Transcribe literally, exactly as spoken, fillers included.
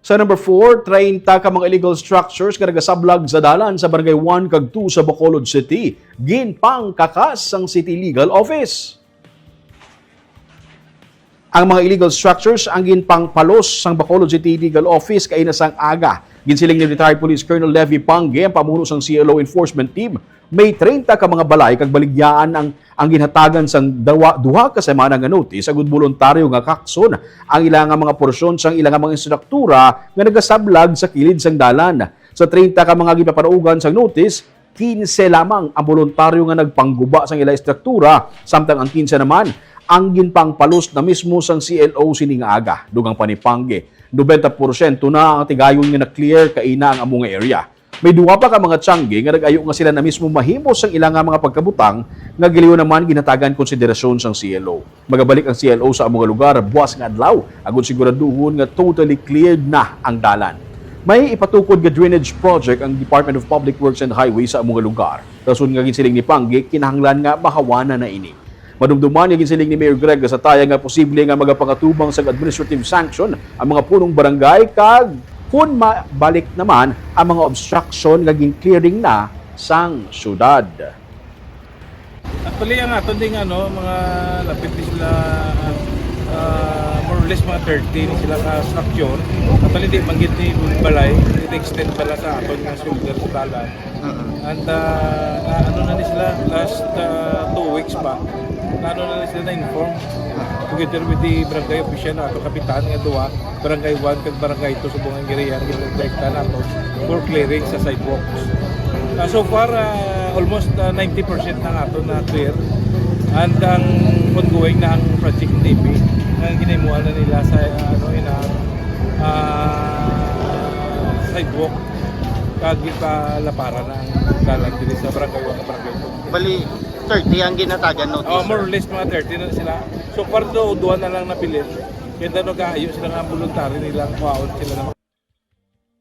Sa number four, treinta ka mga illegal structures nga nagasablag sa dalan sa Barangay one kag two sa Bacolod City, ginpangkakas sang City Legal Office. Ang mga illegal structures ang ginpangpalos sang Bacolod City Legal Office kaina sang aga. Ginsiling ni Retired Police Colonel Levy Pangue, ang pamuno sang C L O Enforcement Team, may treinta ka mga balay kag baligyaan ang, ang ginhatagan sang dawa, duha ka semana nga notice agud boluntaryo nga kakson ang ila nga mga porsyon sang ila nga mga infrastruktura nga nagasablag sa kilid sang dalan. Sa treinta ka mga ginpapanaugan sang notice, quince lamang ang boluntaryo nga nagpangguba sang ila estruktura, samtang ang quince naman ang ginpangpalos na mismo sang C L O sini nga aga. Dugang pa ni Pangue, nobenta porsyento na ang tigayon nga na-clear kaina ang amo nga area. May duha pa ka mga tiyangge nga nag-ayo nga sila na mismo mahimo sang ila nga mga pagkabutang nga giliw naman ginhatagan konsiderasyon sang C L O. Magabalik ang C L O sa amo nga lugar buas nga adlaw, agud siguraduhon nga totally cleared na ang dalan. May ipatukod nga drainage project ang Department of Public Works and Highways sa amo nga lugar. Rason nga ginsiling ni Pangue, kinahanglan nga mahawanan na ini. Madumduman nga ginsiling ni Mayor Greg Gasataya nga posible nga magapangatubang sang administrative sanction ang mga punong barangay kag kun mabalik naman ang mga obstruction nga gin-clearing na sang syudad. Actually, ang aton ding ano, mga lapit ni sila, ah, more or less mga thirty ni sila ka structure. Actually, di man gid ni balay, it extend pala sa aton nga shoulder sa dalan. And ah, na, ano na ni sila, last ah, two weeks pa, na ano na ni sila na-inform together with the barangay official na ato kapitan nga duwa, barangay one kag barangay two sa Bungangirian, ginkontakta nato for clearing sa sidewalks. Ah, so far, ah, almost ah, ninety percent na ato na clear. And ang ongoing na ang project T V nga ginahimuan na nila sa ah, ano ina ah, sidewalk kag ipalaparan na ang dalan diri sa barangay one ug barangay two. Bali, thirty ang ginhatagan notice. Oh, more or less mga thirty na sila. So far do, duha na lang napili. Kaya daw nag-aayo sila nga voluntary nilang kuhaon sila ng